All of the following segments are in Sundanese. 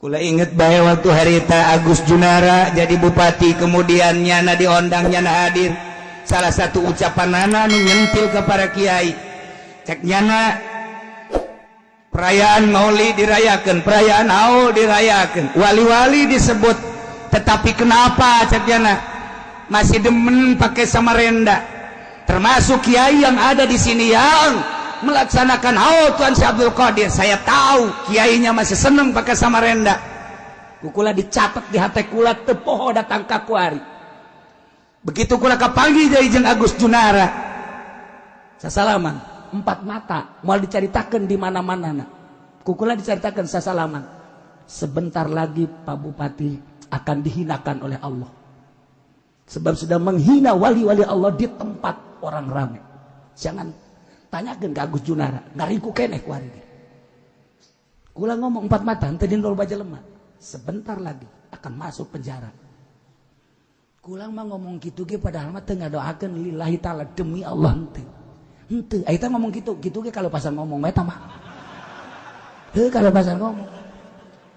Kula inget bae waktu harita Agus Junara jadi bupati, kemudian nyana diondang, nyana hadir. Salah satu ucapan nana nu nyentil ke para kiai, cek nyana, perayaan Maulid dirayakan, perayaan haul dirayakan, wali-wali disebut, tetapi kenapa, cek nyana, masih demen pakai samarenda? Termasuk kiai yang ada di sini yang melaksanakan haul Tuan Syekh Abdul Qadir, saya tahu kiainya masih seneng pakai samarenda. Ku kula dicatat di hati kula, teu poho datang ka kuari. Begitu kula kapanggih deui jeung Agus Junara, sasalaman empat mata, mau dicaritakeun di mana-mana. Ku kula dicaritakeun sasalaman, "Sebentar lagi Pak Bupati akan dihinakan oleh Allah sebab sudah menghina wali-wali Allah di tempat orang ramai." Jangan tanyakan ke Agus Junara, ngariku keneh kuari. Kula ngomong empat mata, henteu di loba jelema, "Sebentar lagi akan masuk penjara." Kula mah ngomong gitu ge padahal mah teu ngadoakeun lillahi taala, demi Allah henteu. Henteu, eta ngomong gitu, gitu ge kalau pasang ngomong eta mah. Heuh, kalau pasang ngomong.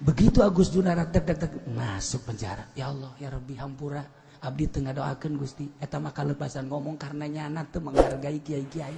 Begitu Agus Junara tek tek tek masuk penjara. Ya Allah, ya Rabbi, hampura abdi teu ngadoakeun, Gusti. Eta mah kalepasan ngomong karena nyana teu menghargai kiai-kiai.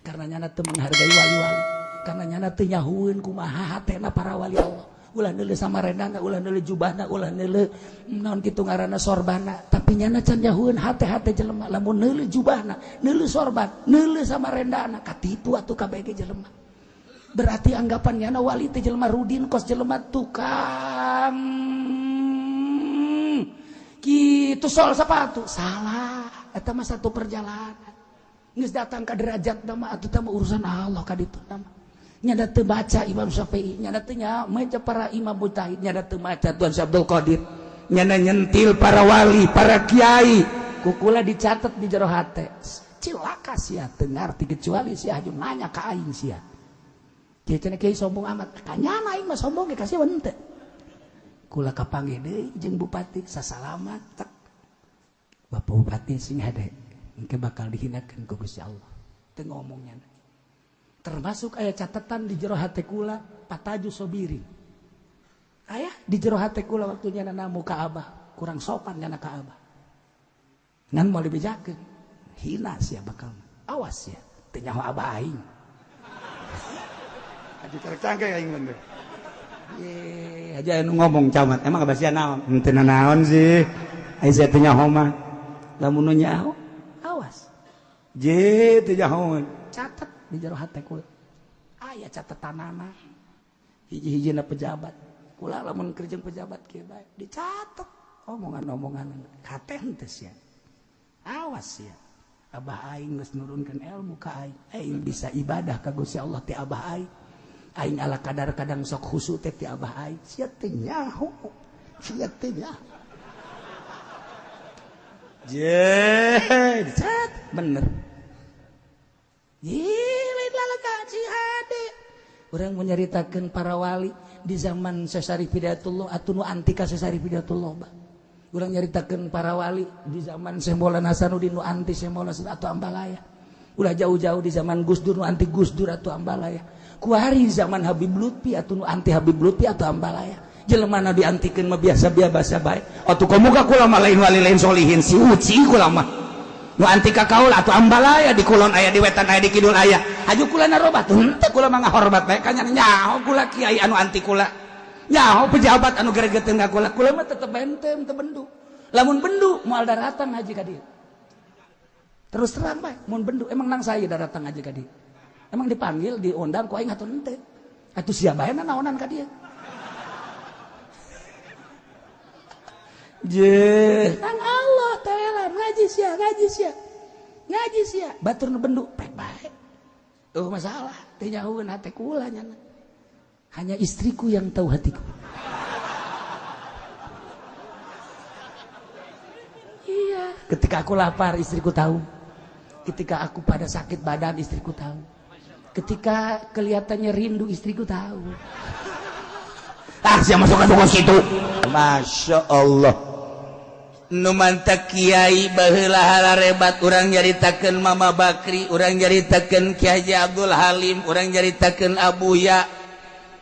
Karena nyana teu menghargai wali-wali. Karena nyana teu nyahueun kumaha hatena para wali Allah. Ulah neuleuh samarendana, ulah neuleuh jubahna, ulah neuleuh naon kitu ngaranna, sorbana, tapi nyana can nyahueun hate-hate jelema. Lamun neuleuh jubahna, neuleuh sorban, neuleuh samarendana, katipu atuh kabeh jelema. Berarti anggapan nyana wali teh jelema rudin, kos jelema tukang kitu sol sepatu. Salah, eta mah satu perjalanan. Geus datang ka derajat mah atuh mah urusan Allah ka ditu mah. Nyada teu baca Imam Syafi'i, nyada teu maca para imam mujtahid, nyada teu maca Tuan Syekh Abdul Qadir, nyana nyentil para wali, para kiai. Ku kula dicatat di jero hate, cilaka sia teu ngarti kecuali sia aju nanya ka aing sia. Kiai cenah, kiai sombong amat, kanyana aing mah sombong ge kasih henteu. Kula kapanggih deui jeung bupati, sasalaman tek. "Bapak Bupati sing hade, engke bakal dihinakeun ku Gusti Allah." Teu ngomongnya. Termasuk aya catatan di jero hate kula, pataju sobiri. Aya di jero hate kula waktunya namu ka Abah, kurang sopan nyana ka Abah. Ngan mau dibejakeun, hina sia bakal. Awas ya, teu nyaho Abah aing. Haji karek cangke aing bener. Ye, aja anu ngomong camat, emang abah sia naon? Henteu naon sih. Ai sia teu nyaho mah. Lamun nu nyaho, awas. Je teu nyaho. Catat di jero hate kula. Aya catetanana. Hiji-hijina pejabat. Kula lamun keur jeung pejabat kieu bae dicatet omongan-omongan kate henteu sia. Awas sia. Abah aing geus nurunkeun ilmu ka aing. Aing bisa ibadah ka Gusti Allah ti abah aing. Aing ala kadar kadang sok khusyuk teh ti abah aing. Sia teu nyaho. Sia teu nyaho. Je, dicatat bener. Ih, lain lalaka si hade. Urang menyeritakan para wali di zaman Syekh Syarif Hidayatullah atuh nu anti ka Syekh Syarif Hidayatullah bah. Urang nyaritakeun para wali di zaman Syekh Maulana Hasanuddin nu anti Syekh Maulana atau Ambalaya. Ulah jauh-jauh, di zaman Gus Dur nu anti Gus Dur atau Ambalaya. Kuari zaman Habib Lutfi atau nu anti Habib Lutfi atau Ambalaya. Jelema nu diantikeun mah biasa biasa bae. Atuh komo ka kula mah lain wali, lain solihin, si uci kula mah. Nu anti ka kaula atuh Ambalaya, di kulon aya, di wetan aya, di kidul aya. Haju kula narobat henteu, kula mah ngahormat bae ka nyaho kula kiai anu anti kula. Nyaho pejabat anu geregeteun ka kula. Kula mah tetep benten, teu bendu. Lamun bendu moal daratang haji ka dieu. Terus terang bae, mun bendu emang nang saya daratang haji ka dieu. Emang dipanggil, diundang ku aing atuh henteu. Atuh sia bae naonan ka dieu. Je. Nang Allah taala ngaji sia, ngaji sia. Ngaji sia, batur nu bendu pek bae. Oh masalah, teu nyahueun hate kula nyana. Hanya istriku yang tahu hatiku. Iya, ketika aku lapar istriku tahu. Ketika aku pada sakit badan istriku tahu. Ketika kelihatannya rindu istriku tahu. Ah, siapa masuk ke situ? Masya Allah. Nu mantak kiai baheula halarebat, urang nyaritakeun Mama Bakri, urang nyaritakeun Ki Haji Abdul Halim, urang nyaritakeun Abuya.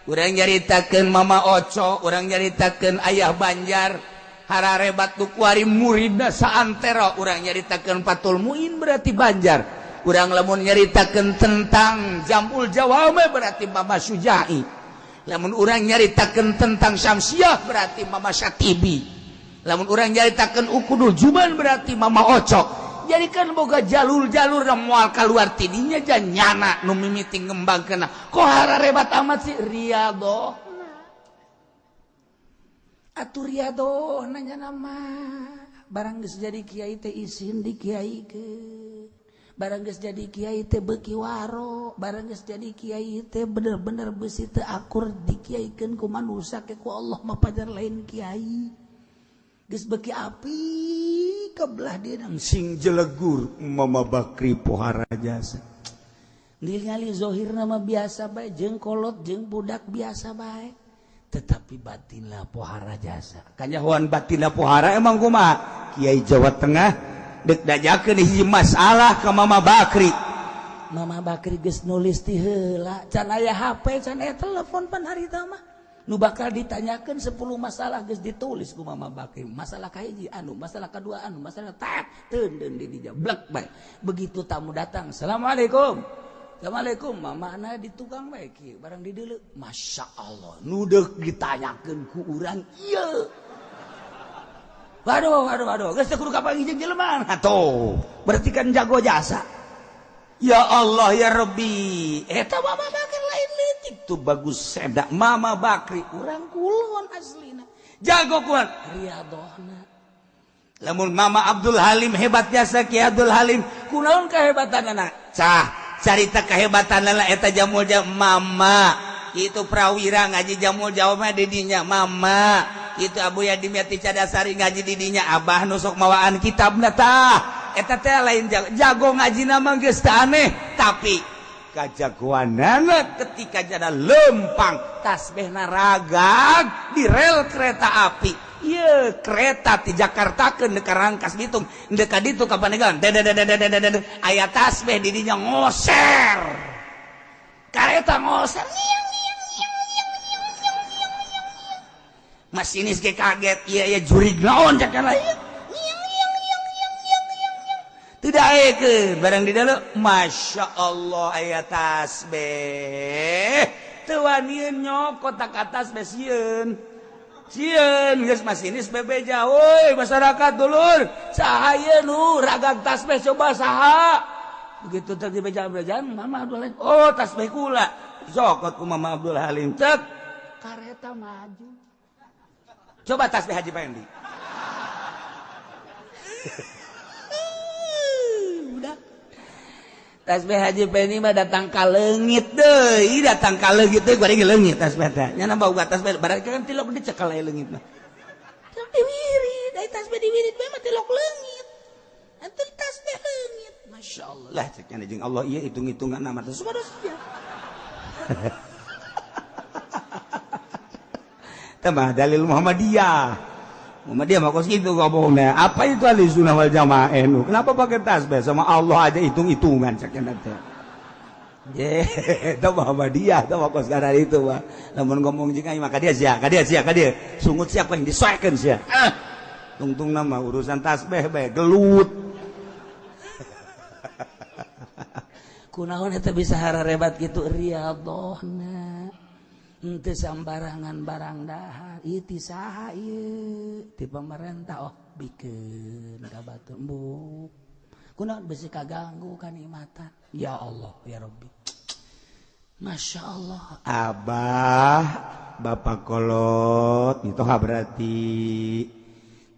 Urang nyaritakeun Mama Oco, urang nyaritakeun Ayah Banjar, hararebat nu kuari muridna saantero, urang nyaritakeun Fathul Muin berarti Banjar. Urang lamun nyaritakeun tentang Jamul Jawame berarti Mama Sujai. Lamun urang nyaritakeun tentang Syamsiah berarti Mama Syatibi. Lamun urang nyaritakeun Ukudul Juban berarti Mama Oco. Jadi kan boga jalur-jalur na moal keluar tidinya nyana nu mimiti ngembangkeun. Kok hararebat amat sih riyadhoh. Atuh riyadhoh nanya nama barang geus jadi kiai teh isin di kiaikeun. Barang geus jadi kiai teh beuki waro, barang geus jadi kiai teh bener-bener beusi teu akur dikiaikeun ku manusia ke ku Allah mah pajar lain kiai. Geus beuki api kebelah dia sing jelegur Mama Bakri pohara jasa. Ningali zohir nama biasa bae jeung kolot jeung budak biasa bae, tetapi batinlah pohara jasa. Kanyahoan batinlah pohara emang kumaha? Kiai Jawa Tengah dek dajakeun hiji masalah ka Mama Bakri. Mama Bakri geus nulis ti heula, can aya HP, can aya telepon pan harita mah. Nu bakal ditanyakan 10 masalah geus ditulis ku Mama Bakri. Masalah kahiji anu, masalah kedua anu, masalah tak teundeun di dinya blek bae. Begitu tamu datang, "Assalamualaikum." "Assalamualaikum." Mamana di tukang bae kieu, barang di deuleu. Masya Allah, nu deuk ditanyakeun ku urang ieu. Waduh, waduh, waduh, geus teu kudu kapanggih jeung jelema. Atuh, berarti kan jago jasa. Ya Allah ya Rabbi, eta Mama Bakri lain leutik tuh bagus sedak Mama Bakri urang kulon aslina. Jago kuat riyadhohna. Lamun Mama Abdul Halim hebat jasa Ki Abdul Halim, kunaon kehebatanana? Cah, carita kehebatanana eta jamul jam Mama. Itu Prawira ngaji jamul jawab di dinya Mama. Itu Abu Yadimyati Cadasari ngaji di dinya Abah nu sok mawaan kitabna tah. Eta teh lain jago, jago ngaji nama geus teu aneh, tapi kajagoanana ketika jada lempang tasbihna ragag di rel kereta api. Ieu kereta ti Jakarta ke Rangkas Bitung, deuk ka ditu ka Pandeglang, aya tasbih di dinya ngoser. Kareta ngoser. Masinis ge kaget, ieu aya jurig naon cek lain. Tidak eke barang di dalam, masya Allah aya tasbih. Teu wanieun nyokot ka tasbih sieun. Sieun geus masinis bebeja, woi masyarakat dulur, saha ieu nu ragag tasbih coba saha. Begitu teh dibeja-bejaan Mama Abdul Halim, oh tasbih kula. Sokot ku Mama Abdul Halim cek kareta maju. Coba tasbih Haji Pendi. Udah. Tasbih Haji Pendi mah datang ka leungit deui, datang ka leungit deui bari leungit tasbih teh. Nya nambah uga tasbih barang kan tilok dicekal aya leungit mah. Tilok diwirid, ai tasbih diwirid mah tilok leungit. Atuh tasbih leungit. Masya Allah. Lah cek nya jeung Allah ieu hitung-hitungan nama teh subhanallah. Tambah dalil Muhammadiyah. Muhammadiyah mah kos kitu ngomongna. Apa itu ahli sunnah wal jamaah nu? Kenapa pakai tasbih sama Allah aja hitung-hitungan cek nya teh. Ye, eta Muhammadiyah teh mah kos gara itu mah. Lamun ngomong jeung aing mah ka dia sia, ka dia sia, ka dia. Sungut siapa yang disoekeun sia. Ah. Tungtungna mah urusan tasbih bae gelut. Kunaon eta bisa hararebat kitu riyadhohna. Henteu sambarangan barang dahar ieu ti saha ieu ti pemerintah oh bikeun ka batur embuk kunaon bisi kaganggu kanikmatan ya Allah ya Rabbi Masya Allah Abah bapak kolot itu berarti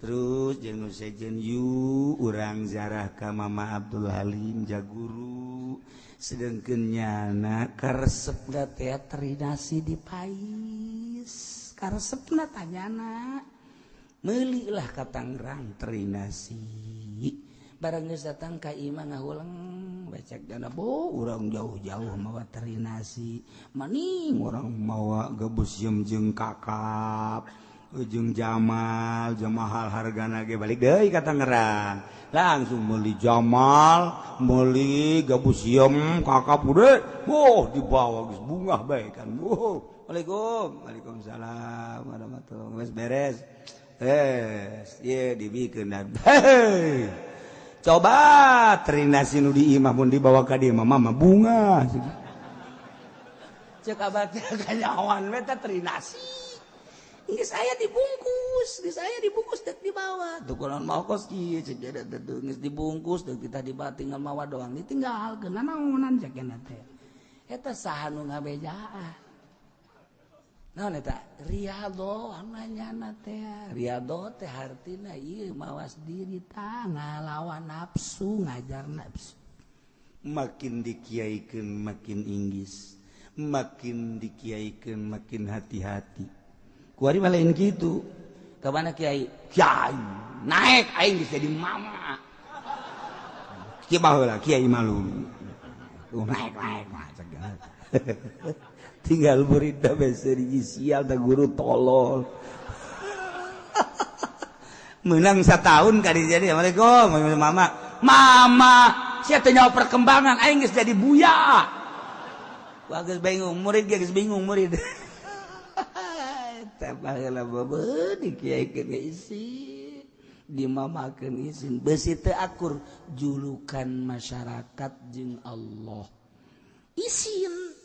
terus jeung sejen yu urang zarah ka Mama Abdul Halim jaguru sedangkeun nyana karesepna teh terinasi di pais karesepna tanyana meuli lah ka Tangerang terinasi barang geus datang ka imah ngahuleng becek dana bo urang jauh-jauh mawa terinasi maning urang mawa gebus jeung kakap ujung Jamal jamahal hargana ge balik deui ka Tangerang langsung meuli Jamal meuli gabus siem kakap udah boh dibawa geus bungah bae kan boh Waalaikum, waalaikumsalam warahmatullahi. Geus beres, beres ye dibikeun dan hey. Coba terinasi nu di imah mun dibawa ka dieu mah, mama bunga. Cek abah teh kanyawan we teh terinasi. Geus aya dibungkus, geus aya dibungkus dek dibawa. Tuh kunaon mau kos kieu cek dia teh, geus dibungkus dek kita dibawa, tinggal mawa doang, ditinggalkeun naonan cek dia teh. Eta saha nu ngabejaan? Naon eta? Riyadho nanyana teh. Riyadho teh hartina ieu mawas diri tah, ngalawan nafsu, ngajar nafsu. Makin dikiaikeun makin inggis, makin dikiaikeun makin hati-hati. Kuari mah lain kitu. Ka mana kiai? Kiai naik aing geus jadi mama. Kieu baheula kiai malu. Tuh naik naik mah cek. Tinggal murid beseri sial teh, guru tolol. Menang setahun kali jadi, "Assalamualaikum mama." Mama sia teh nyawa perkembangan aing geus jadi buya. Wah, geus bingung murid, geus bingung murid. Eta baheula bebeun dikiaikeun ge isin, dimamakeun isin, beusi teu akur julukan masyarakat jeung Allah isin.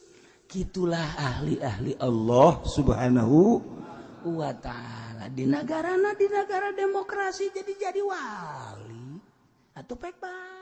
Gitulah ahli-ahli Allah Subhanahu wa ta'ala di negara, di negara demokrasi jadi wali atau pek bae.